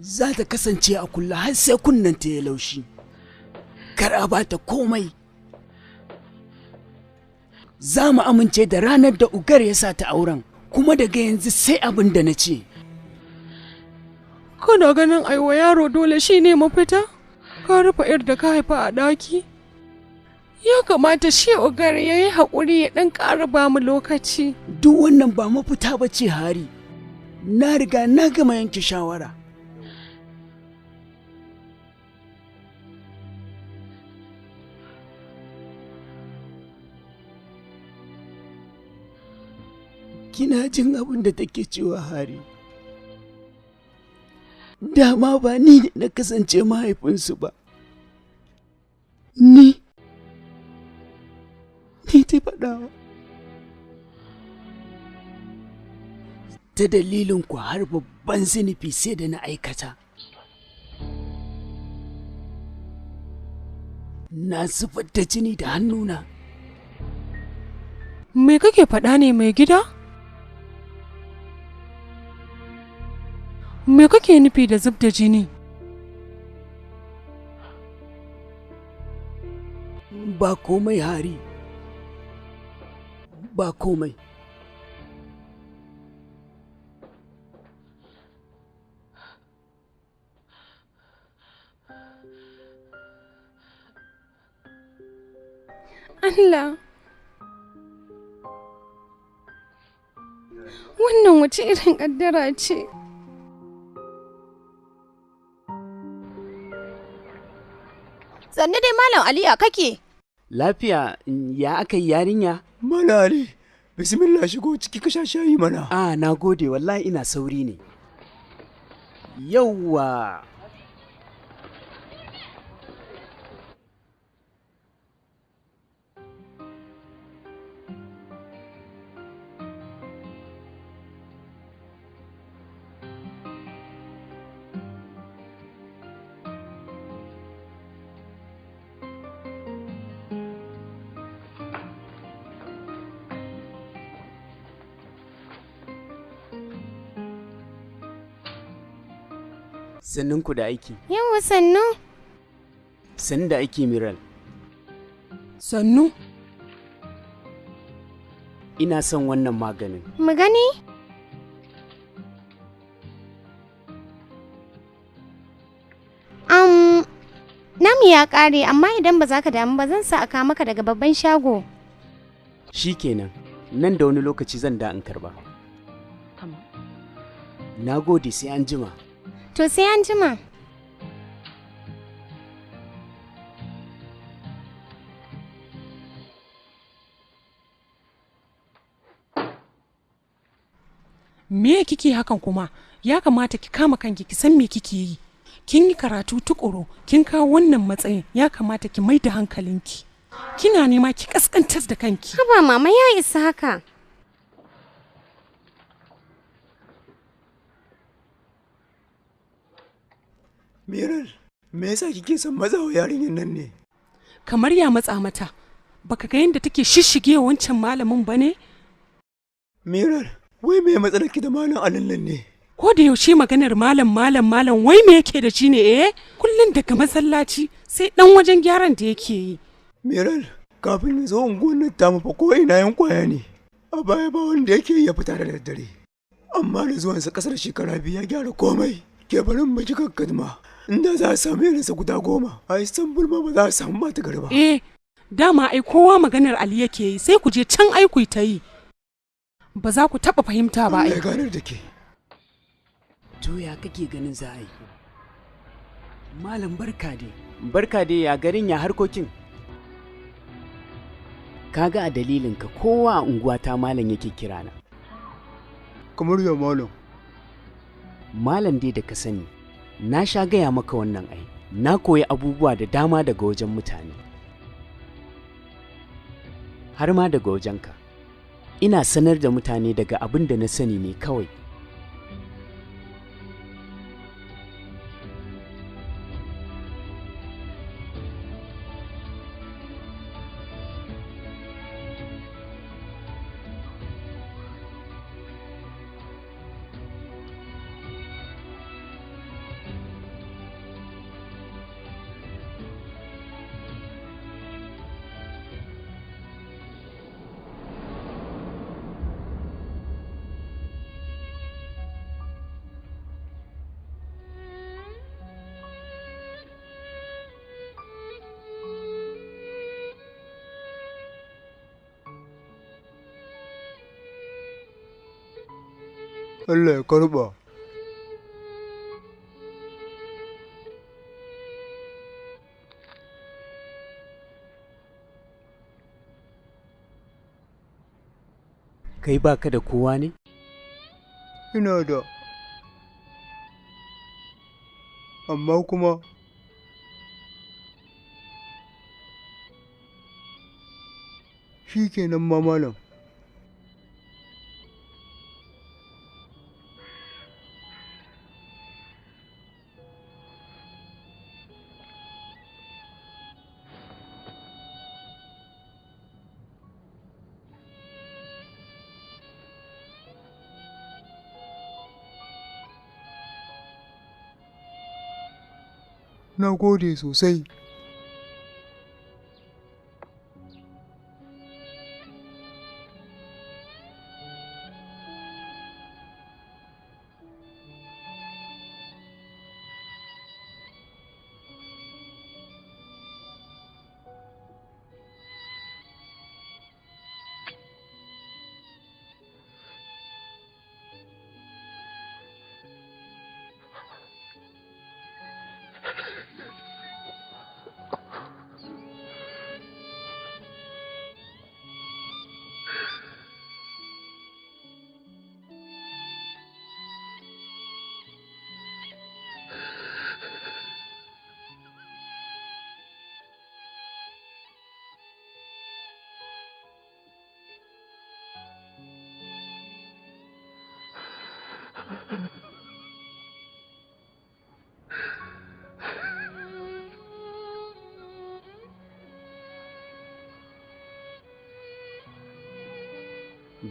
Za ta kasance a kulle har sai kunnenta ya laushi. Kar a ba ta komai. Za mu amince da ranar da Ugar ya sa ta auren, kuma daga yanzu sai abin da na ce. Kana ganin aiwa yaro dole shi ne mafita? Ka rufe yar da ka haifa a ɗaki? Ya kamata shi Ogar ya yi haƙuri ya ɗan ƙara ba mu lokaci. Duk wannan ba mafita ba ce Hari. Na riga na gama yanke shawara. Kina jin abin da take cewa Hari. Dama ba ni ne na kasance mahaifinsu ba. Ni ta faɗawa. Ta dalilin ku har babban zunubi sai da na aikata. Na zubar da jini da hannuna. Me kake faɗa ne mai gida? Me kake nufi da zub da jini? Ba komai Hari. Ba komai. Allah. Wannan wace irin ƙaddara ce? Sannu dai Malam Ali ya kake? Lafiya ya aka yi yarinya? Malam Ali, bismillah shigo ciki ka sha shayi mana. Ah, na gode wallahi ina sauri ne. Yawwa. Sannunku da aiki. Yawwa sannu. Sannu da aiki Miral. Sannu. Ina son wannan maganin. Mu gani? Namu ya ƙare amma idan ba za ka damu ba zan sa a kawo maka daga babban shago. Shikenan, nan da wani lokaci zan da in karba. Na gode sai an jima. To sai an jima. Me kike hakan kuma? Ya kamata ki kama kanki ki san me kike yi. Kin yi karatu tukuru, kin kawo wannan matsayin, ya kamata ki mai da hankalinki. Kina nema ki kaskantar da kanki. Haba mama ya isa haka. Miral, me yasa kike son matsawa yarinyar nan ne? Kamar ya matsa mata, baka ga yadda take shishige wancan malamin ba ne? Miral, wai me matsalar ki da malam Alin nan ne? Ko da yaushe maganar malam malam malam wai me yake da shi ne eh? Kullum daga masallaci sai dan wajen gyaran da yake yi. Miral, kafin ya zo unguwar nan tamu fa ko ina yan kwaya ne. A baya ba wanda yake ya fita da daddare. Amma da zuwansa kasar shekara 2 ya gyara komai. Ke barin mu ji kakkadma. Inda za a samu irinsa guda 10 a Istanbul ma ba za a samu mata gari ba. Eh, dama ai kowa maganar Ali yake yi sai ku je can ai ku ta yi. Ba za ku taɓa fahimta ba ai. Allah ya ganar da ke. To ya kake ganin za a yi? Malam barka dai. Barka dai ya garin ya harkokin. Kaga a dalilinka kowa a unguwata malam yake kirana. Kamar ya malam. Malam dai da ka sani. Na sha gaya maka wannan ai, na koyi abubuwa da dama daga wajen mutane. Har ma daga wajenka. Ina sanar da mutane daga abin da na sani ne kawai. Allah ya karba. Kai baka da kowa ne? Ina da. Amma kuma shi kenan ma malam. Na gode sosai.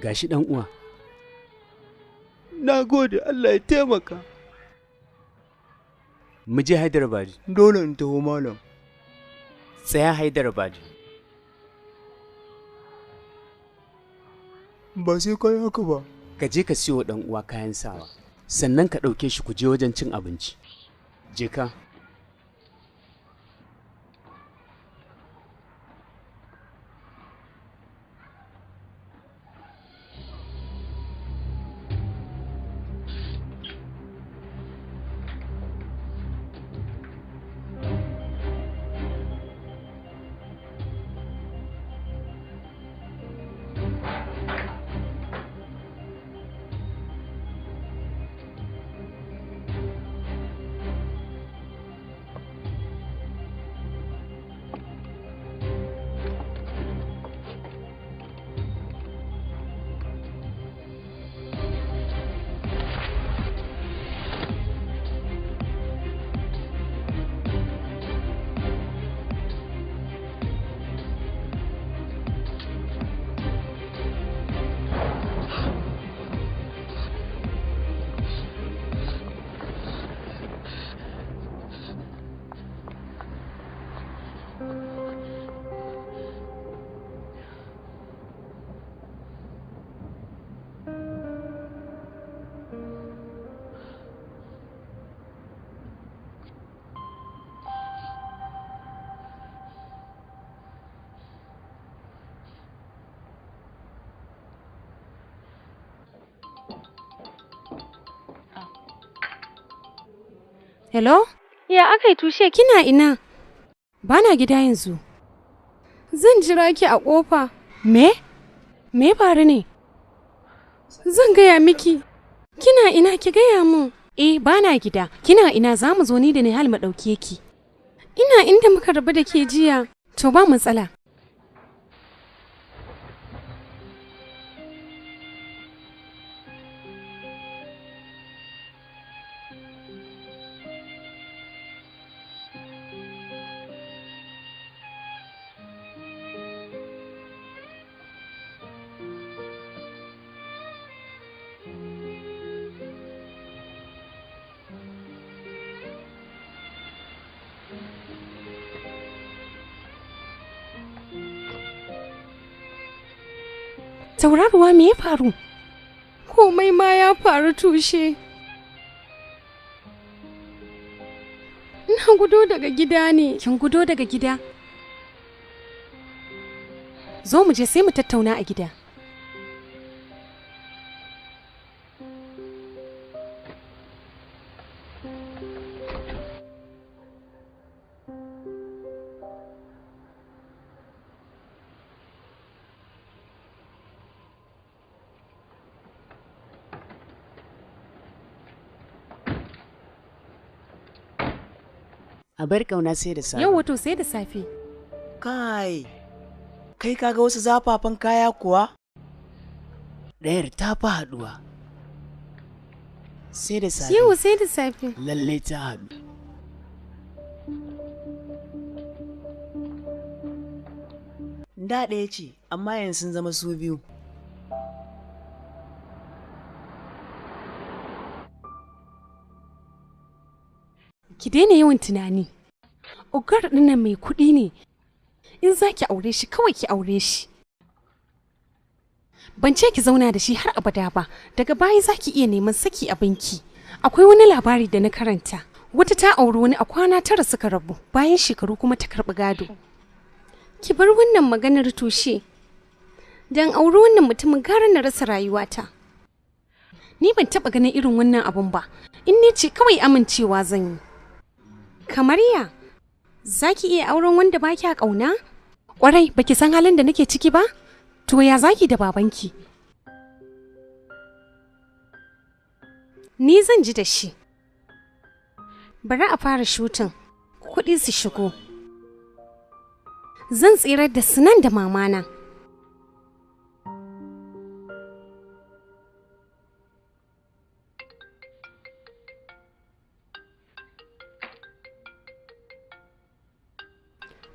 Gashi dan uwa. Na gode, Allah ya taimaka. Mu je Hyderabad. Dole in taho malam. Tsaya Hyderabad. Ba sai kai haka ba. Ka je ka siyo dan uwa kayan sawa. Sannan ka ɗauke shi ku je wajen cin abinci. Je ka. Hello? Ya aka yi tushe? Kina ina? Bana gida yanzu. Zan jira ki a ƙofa. Me? Me faru ne? Zan gaya miki. Kina ina ki gaya mun. Eh, bana gida. Kina ina za mu zo ni da Nihal mu ɗauke ki. Ina inda muka rabu da ke jiya. To ba matsala. Tauraruwa me ya faru? Komai ma ya faru tushe. Ina gudo daga gida ne. Kin gudo daga gida? Zo mu je sai mu tattauna a gida. A bar kauna sai da safe. Yau wato sai da safe. Kai, kai kaga wasu zafafan kaya kuwa? Ɗayar ta fi haɗuwa. Sai da safe. Yau sai da safe. Lallai ta haɗu. Da ɗaya ce, amma yanzu sun zama su biyu. Ki daina yawan tunani. Ogar ɗinnan mai kuɗi ne. In za ki aure shi kawai ki aure shi. Ban ce ki zauna da shi har abada ba, daga baya za ki iya neman saki a banki. Akwai wani labari da na karanta. Wata ta auri wani a kwana 9 suka rabu, bayan shekaru kuma ta karɓi gado. Ki bar wannan maganar tushe. Dan auri wannan mutumin gara na rasa rayuwata. Ni ban taɓa ganin irin wannan abun ba. In ni ce kawai amincewa zan yi. Kamar ya? Za ki iya auren wanda ba kya ƙauna? Ƙwarai, baki san halin da nake ciki ba? To ya zaki da babanki? Ni zan ji da shi. Bari a fara shutin, kuɗi su shigo. Zan tsirar da Sinan da mamana.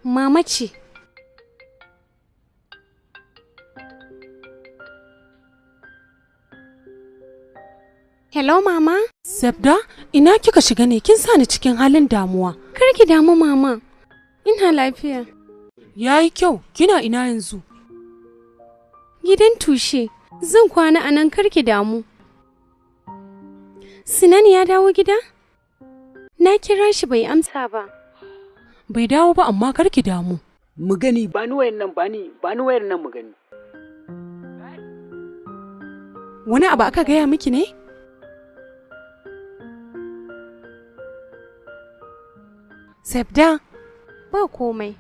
Mama ce. Hello mama. Sabda, ina kika shiga ne? Kin sa ni cikin halin damuwa. Kar ki damu mama. Ina lafiya. Yayi kyau, kina ina yanzu? Gidan tushe. Zan kwana a nan, kar ki damu. Sinan ya dawo gida? Na kira shi bai amsa ba. Bai dawo ba amma kar ki damu. Mu gani, ba ni wayar nan, ba ni wayar nan mu gani. Wani abu aka gaya miki ne? Sabda, ba komai.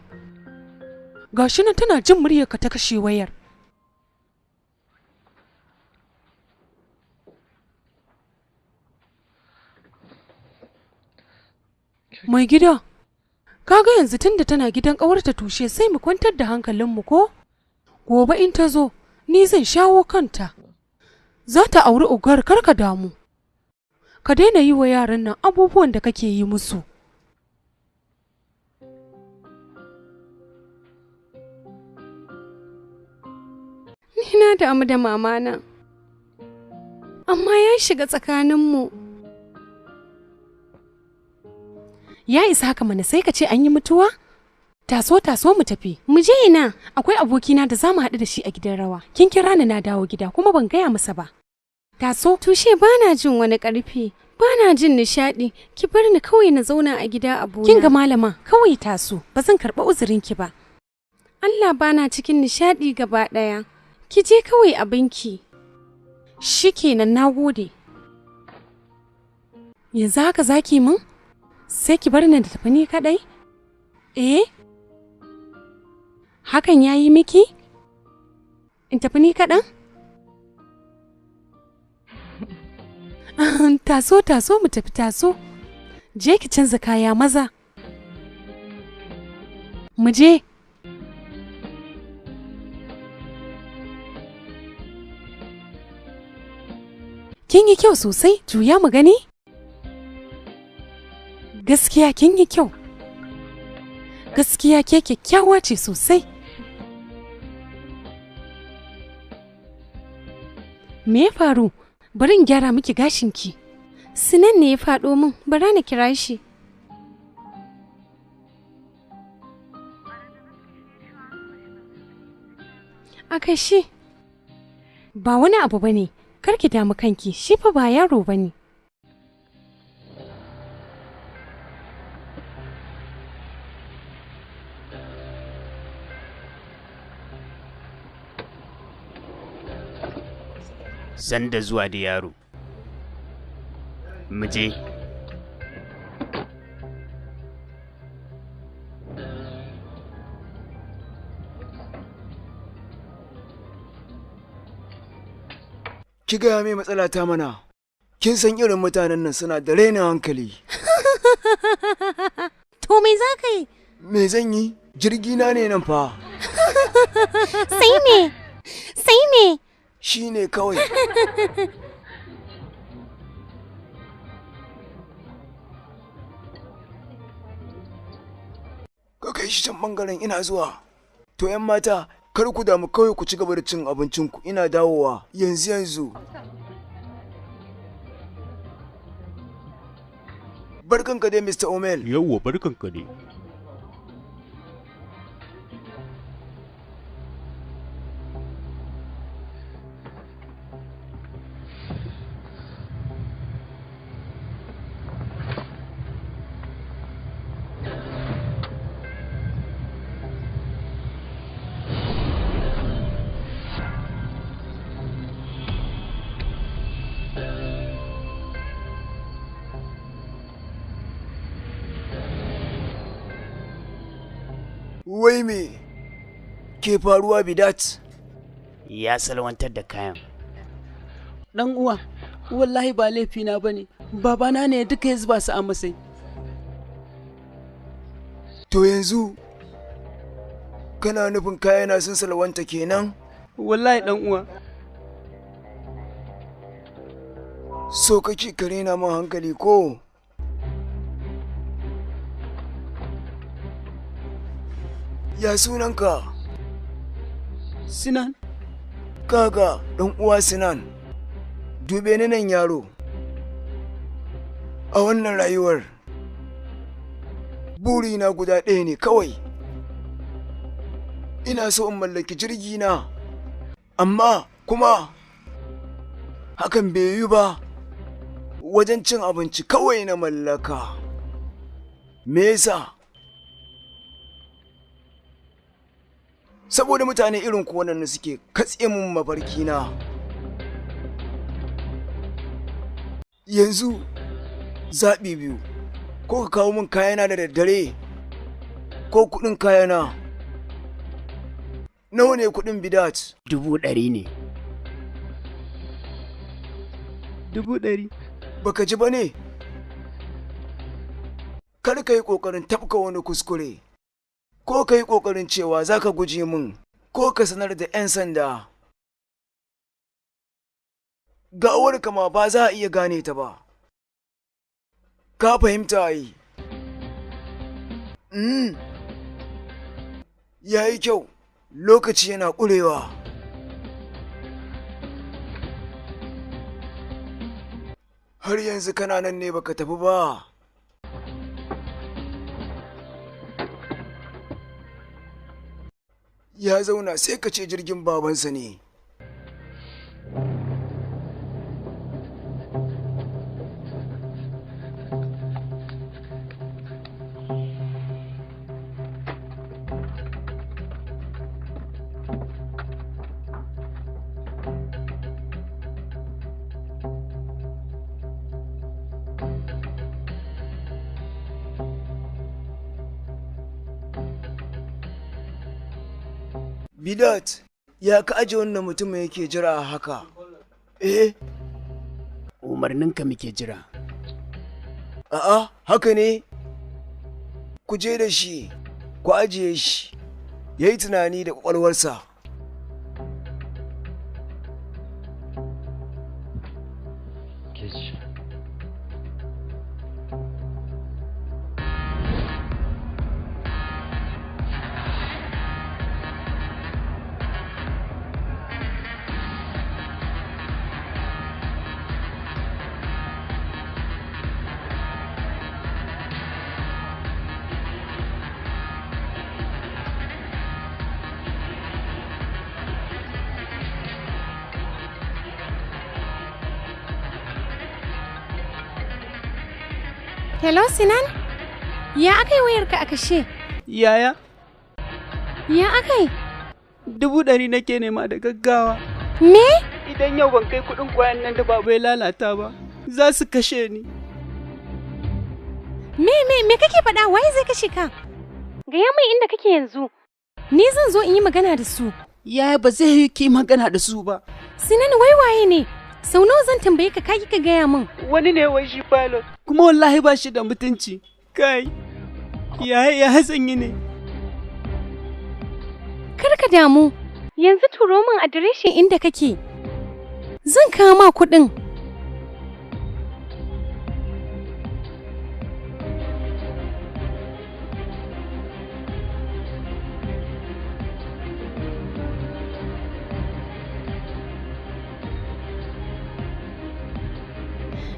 Gashi nan tana jin muryarka ta kashe wayar. Mai gida, kaga yanzu tunda tana gidan ƙawarta tushe sai mu kwantar da hankalinmu ko? Gobe in ta zo, ni zan shawo kanta. Za ta auri ugar, kar ka damu. Ka daina yi wa yaran nan abubuwan da kake yi musu. Ni na damu da mamana, amma ya shiga tsakaninmu. Ya isa haka mana, sai ka ce an yi mutuwa? Taso taso mu tafi. Mu je ina? Akwai abokina da za mu haɗu da shi a gidan rawa. Kin kira ni na dawo gida kuma ban gaya masa ba. Taso. Tushe, bana jin wani ƙarfi, bana jin nishaɗi. Ki bar ni kawai na zauna a gida abuna. Kin ga malama, kawai taso, ba zan karɓi uzurinki ba. Allah, bana cikin nishaɗi gaba ɗaya. Ki je kawai abinki. Shikenan, na gode. Yanzu haka zaki min? Sai ki bar ni da tafi ni kaɗai? Eh? Hakan ya yi miki? In tafi ni kaɗan? Taso taso mu tafi, taso. Je ki canza kaya maza. Mu je. Kin yi kyau sosai, juya mu gani? Gaskiya kin yi kyau. Gaskiya ke kyakkyawa ce sosai. Me ya faru? Bari in gyara miki gashinki. Sinan ne ya faɗo min, bara na kira shi. A kashe. Ba wani abu bane, kar ki damu kanki, shi fa ba yaro bane. Sanda zuwa da yaro. Mu je. Ki gaya mai matsala ta mana. Kin san irin mutanen nan suna da rainin hankali. To To me za ka yi? Me zan yi? Jirgi na ne nan fa. Sai me? Sai me? Shi ne kawai. Ka kai shi can bangaren, ina zuwa. To 'yan mata, kar ku damu, kawai ku ci gaba da cin abincinku, ina dawowa yanzu yanzu. Barkanka dai, Mr. Omel. Yawwa, barkanka dai. Wai me ke faruwa, Bidat? Ya salwantar da kayan. Dan uwa, wallahi ba laifina bane. Babana ne duka ya zuba su a masai. To yanzu kana nufin kayana sun salwanta kenan? Wallahi dan uwa. So kake ka rena min hankali ko? Ya sunanka? Sinan. Kaga ɗan uwa Sinan. Dube ni nan, yaro. A wannan rayuwar, burina guda ɗaya ne kawai. Ina so in mallaki jirgi na. Amma kuma hakan bai yi ba. Wajen cin abinci kawai na mallaka. Me yasa? Saboda mutane irin ku waɗanda suke katse mun mafarki na. Yanzu zaɓi biyu: ko ka kawo min kayana da daddare, ko kuɗin kayana. Nawa ne kuɗin, Bidat? 100,000 ne. 100,000. Baka ji ba ne? Kar ka yi ƙoƙarin tafka wani kuskure, ko ka yi ƙoƙarin cewa za ka guje min, ko ka sanar da 'yan sanda. Gawar kama ba za a iya gane ta ba. Ka fahimta yi. Ya yi kyau, lokaci yana ƙurewa. Har yanzu kana nan ne baka tafi ba? Ya zauna sai ka ce jirgin babansa ne. Bidat, ya ka aje wannan mutumin yake jira haka? Eh, Umarninka muke jira. A'a, haka ne? Ku je da shi, ku ajiye shi, ya yi tunani da ƙwaƙwalwarsa. Geç. Hello, Sinan? Ya aka yi wayarka a kashe? Yaya, Ya aka yi? 100,000 nake nema da gaggawa. Me? Idan yau ban kai kuɗin kwayan nan da baba ya lalata ba, za su kashe ni. Me me me kake faɗa? Waye zai kashe ka? Gaya mai inda kake yanzu. Ni zan zo in yi magana da su. Yaya, ba zai yi ki magana da su ba. Sinan, wai waye ne? Sau nawa zan tambaye ka ka ki ka gaya min? Wani ne wai shi pilot. Kuma wallahi ba shi da mutunci. Kai. Ya zan yi ne? Kar ka damu, yanzu turo min adireshin inda kake. Zan kawo ma kuɗin.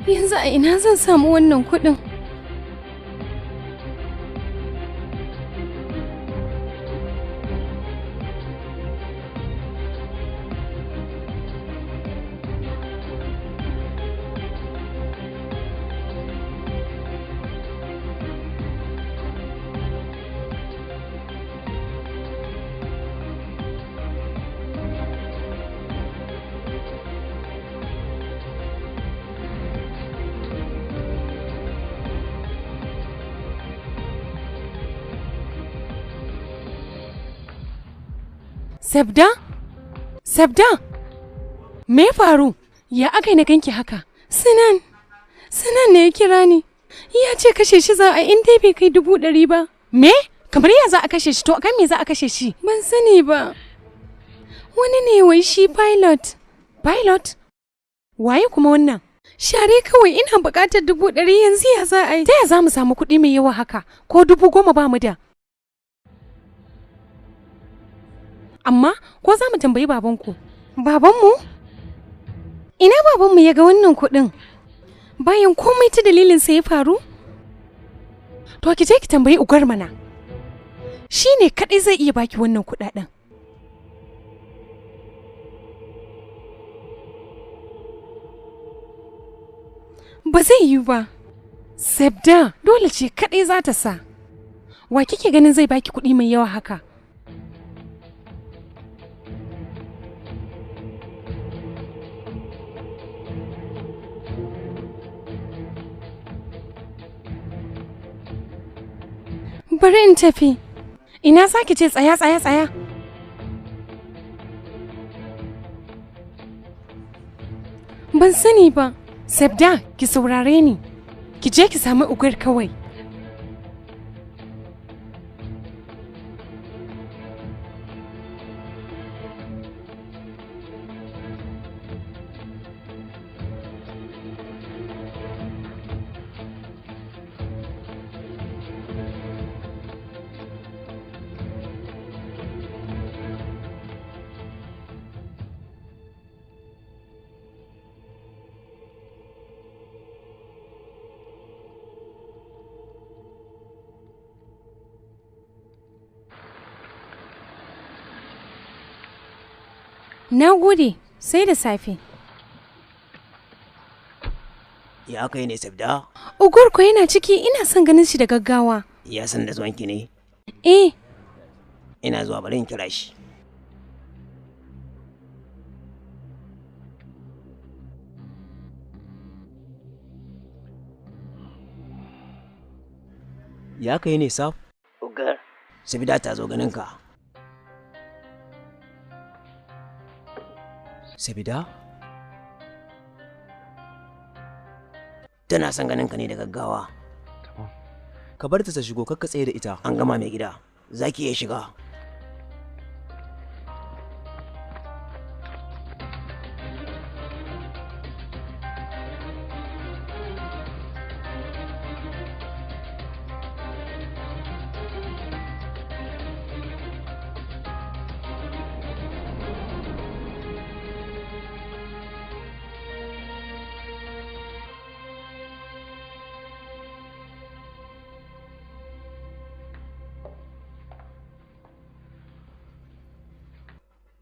Yanzu a ina zan samu wannan kuɗin? Sabda? Sabda? Me ya faru? Ya aka yi na ganki haka? Sinan, Sinan ne ya kira ni. Ya ce kashe shi za a in dai bai kai 100,000 ba. Me? Kamar ya za a kashe shi to akan me za a kashe shi? Ban sani ba. Wani ne wai shi pilot. Pilot? Waye kuma wannan? Share kawai ina buƙatar 100,000 yanzu ya za a yi. Ta ya za mu samu kuɗi mai yawa haka? Ko 10,000 ba mu da? Amma ko za mu tambayi babanku? Babanmu? Ina babanmu ya ga wannan kuɗin? Bayan komai ta dalilin sa ya faru? To ki je ki tambayi ugar mana. Shi ne kaɗai zai iya baki wannan kuɗaɗen. Ba zai yiwu ba. Sabda dole ce kaɗai za ta sa. Wa kike ganin zai baki kuɗi mai yawa haka? Bari in tafi. Ina za ki ce tsaya tsaya tsaya? Ban sani ba. Sabda ki saurare ni. Ki je ki sami ugar kawai. Na gode, sai da safe. Ya kai ne Sabda? Ugur ko yana ciki ina son ganin shi da gaggawa. Ya san da zuwanki ne? Eh. Ina zuwa bari in kira shi. Ya kai ne Saf? Ugar. Sabida ta zo ganin ka. Sabida? Tana son ganin ka ne da gaggawa. Ka bar ta ta shigo kakka tsaye da ita. An gama mai gida. Za ki iya shiga.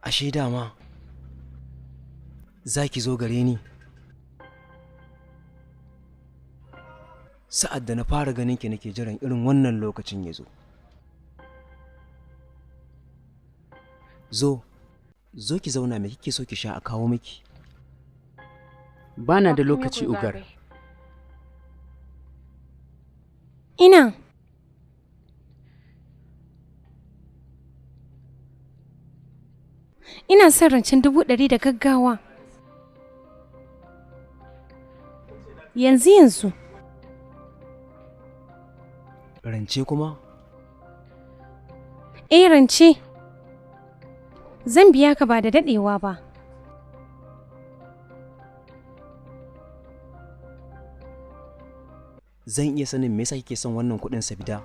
Ashe dama za ki zo gare ni. Sa'ad da na fara ganin ki nake jiran irin wannan lokacin ya zo. Zo, zo ki zauna me kike so ki sha a kawo miki. Bana da lokaci Ugar. Ina. Ina son rancen 100,000 da gaggawa. Yanzu yanzu. Rance kuma? Eh rance. Zan biya ka ba da daɗewa ba. Zan iya sanin me yasa kike son wannan kuɗin Sabida?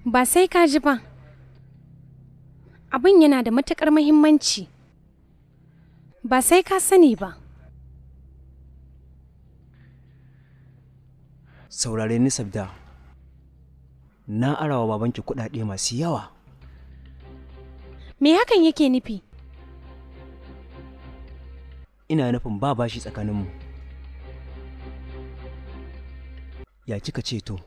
Ba sai ka ji ba. Abin yana da matuƙar muhimmanci. Ba sai ka sani ba. Saurare ni Sabda. Na arawa babanki kuɗaɗe masu yawa. Me hakan yake nufi? Ina nufin ba bashi tsakaninmu. Ya kika ce to?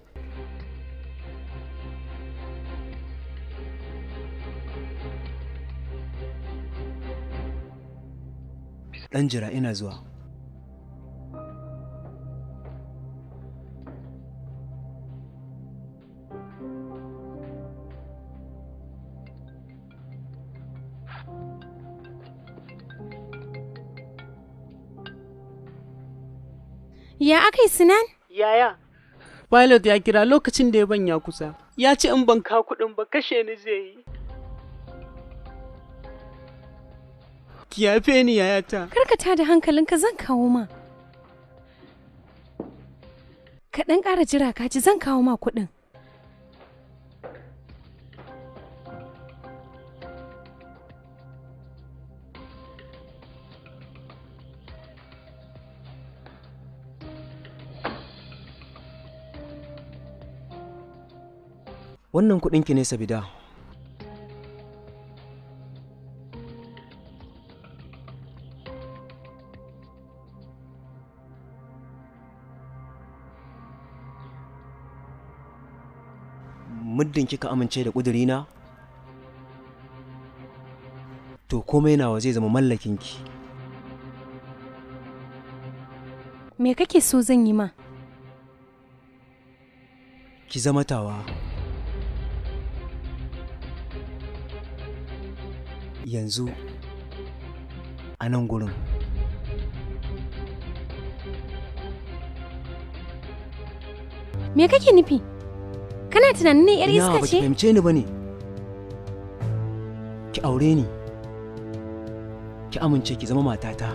Ɗan jira ina zuwa. Ya aka yi Sinan? Yaya, pilot ya kira lokacin da ya ban ya kusa. Ya ce in ban ka kuɗin ba kashe ni zai yi. Ki yafe ni yayata. Karkata da hankalinka zan kawo ma. Ka ɗan ƙara jira ka ji zan kawo ma kuɗin. Wannan kuɗinki ne Sabida. Muddin kika amince da ƙudurina, to komai nawa zai zama mallakinki. Me kake so zan yi ma? Ki zama tawa. Yanzu a nan gurin. Me kake nufi? Kana tunanin ne yar Ina iska ba ki ce? fahimce ni bane. Ki aure ni. Ki amince ki zama matata.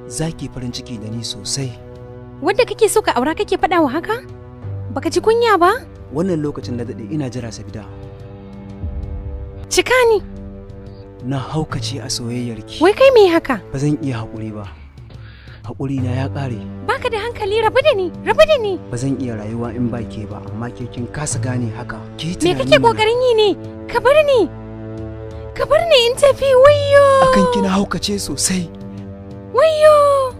Za ki farin ciki da ni sosai. Wadda kake so ka aura kake faɗa wa haka? Baka ji kunya ba? Wannan lokacin na daɗe ina jira Sabida. Cika ni. Na haukace a soyayyarki. Wai kai me haka? Ba zan iya haƙuri ba. Haƙuri na ya ƙare. Baka da hankali rabu da ni, rabu da ni. Ba zan iya rayuwa in ba ke ba, amma ke kin kasa gane haka. Ki yi Me tunani kake mana. kokarin yi ne? Ka bar ni. Ka bar ni in tafi wayyo. Akan kina haukace sosai. Wayyo.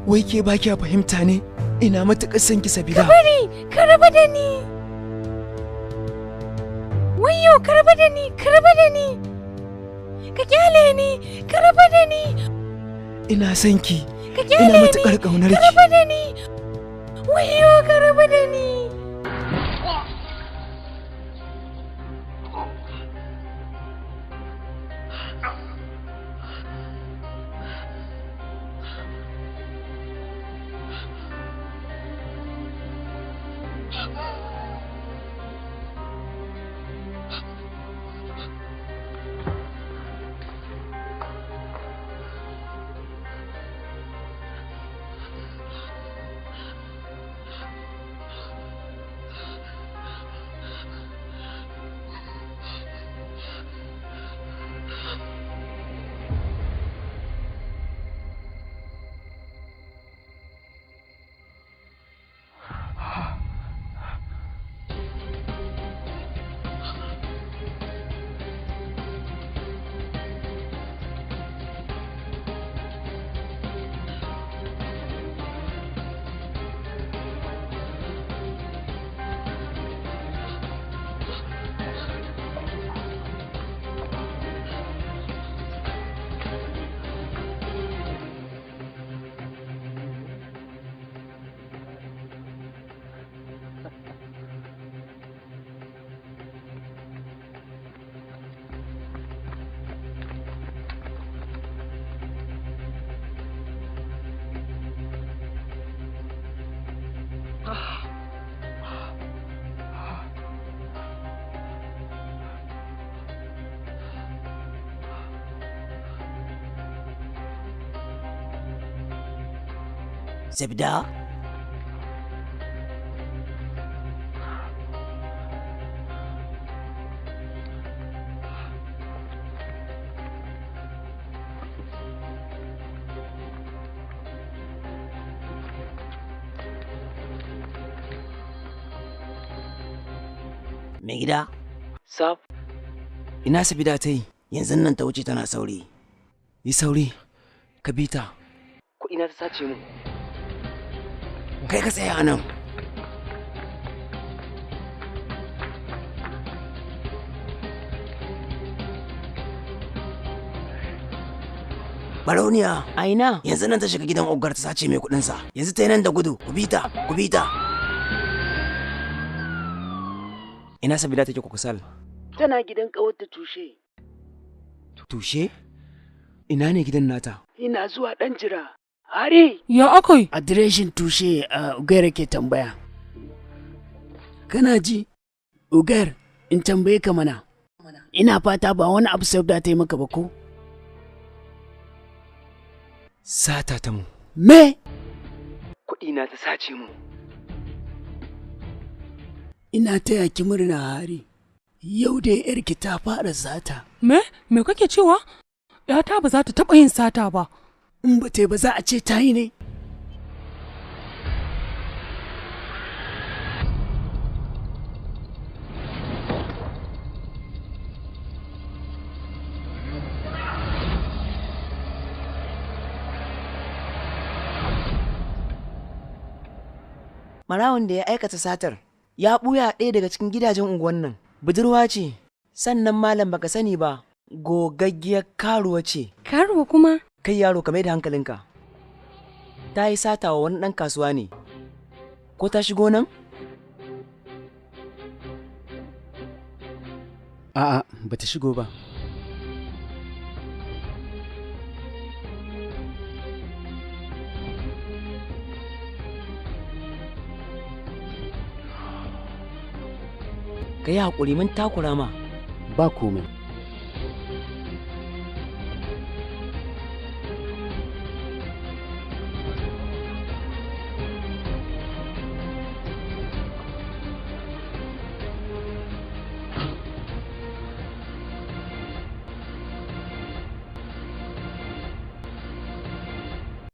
Wai ke ba kya fahimta ne? Ina matuƙar son ki Sabida. Ka bari, ka rabu da ni. Wayyo, ka rabu da ni, ka rabu da ni. Ka kyale ni, ka rabu da ni. Ina son ki. Ka kyale Ina ni. matuƙar ƙaunar Ka ki. rabu da ni. Wayyo, ka rabu da ni. Sabida? Mai gida? Sab. Ina Sabida ta yi? Yanzu nan ta wuce tana sauri. Yi sauri, ka bi ta. Kuɗina ta sace mu. Kai ka tsaya a nan. Barauniya. A ina? Yanzu nan ta shiga gidan oggar ta sace mai kuɗinsa. Yanzu ta yi nan da gudu. Ku bi ta, ku bi ta. Ina Sabida take kukusal? Tana gidan ƙawarta Tushe. Tushe? Ina ne gidan nata? Ina zuwa ɗan jira. Hari! Ya akai? Adireshin Tushe a Ugair ke tambaya. Kana ji? Ugair, in tambaye ka mana. Ina fata ba wani abu Sabida ta yi maka ba ko? Sata ta mu. Me? Kuɗina ta sace mu. Ina taya ki murna Hari. Yau dai yarki ta fara sata. Me? Me kake cewa? ‘Yata ba za ta taɓa yin sata ba. In ba ta yi ba za a ce ta yi ne. Marawon da ya aikata satar ya ɓuya a ɗaya daga cikin gidajen unguwan nan. Budurwa ce, sannan malam baka sani ba, gogaggiyar karuwa ce. Karuwa kuma? Kai yaro ka mai da hankalinka. Ta yi sata wa wani ɗan kasuwa ne. Ko ta shigo nan? A'a, bata shigo ba. Ka yi haƙuri mun takura ma. Ba komai.